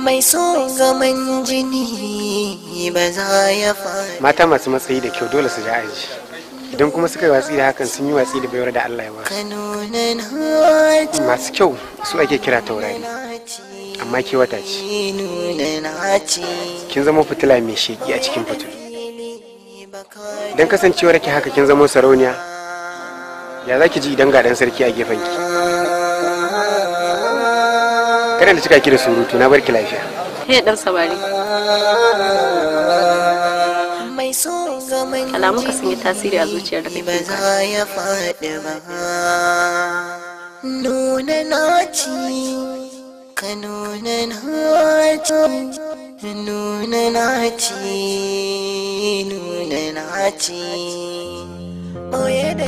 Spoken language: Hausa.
Mai so gaman jini ba za ya faɗi. Mata masu matsayi da kyau dole su ja aji. Idan kuma suka yi watsi da hakan, sun yi watsi da baiwar da Allah ya ba su. Ka nuna naci. Masu kyau su ake kira taurari, amma ke wata ce. Nuna naci. Kin zama fitila mai sheki a cikin fitilu. Idan kasancewar ki haka, kin zama sarauniya, ya za ki ji idan ga dan sarki a gefen ki? Kada na cika ki da surutu, na barki lafiya. Hey dan samari. Mai so gaman Alamunka sun yi tasiri a zuciyar da ba kake za ya faɗi ba. Nuna naci, ka nuna naci, nuna naci, nuna naci. Ɓoye da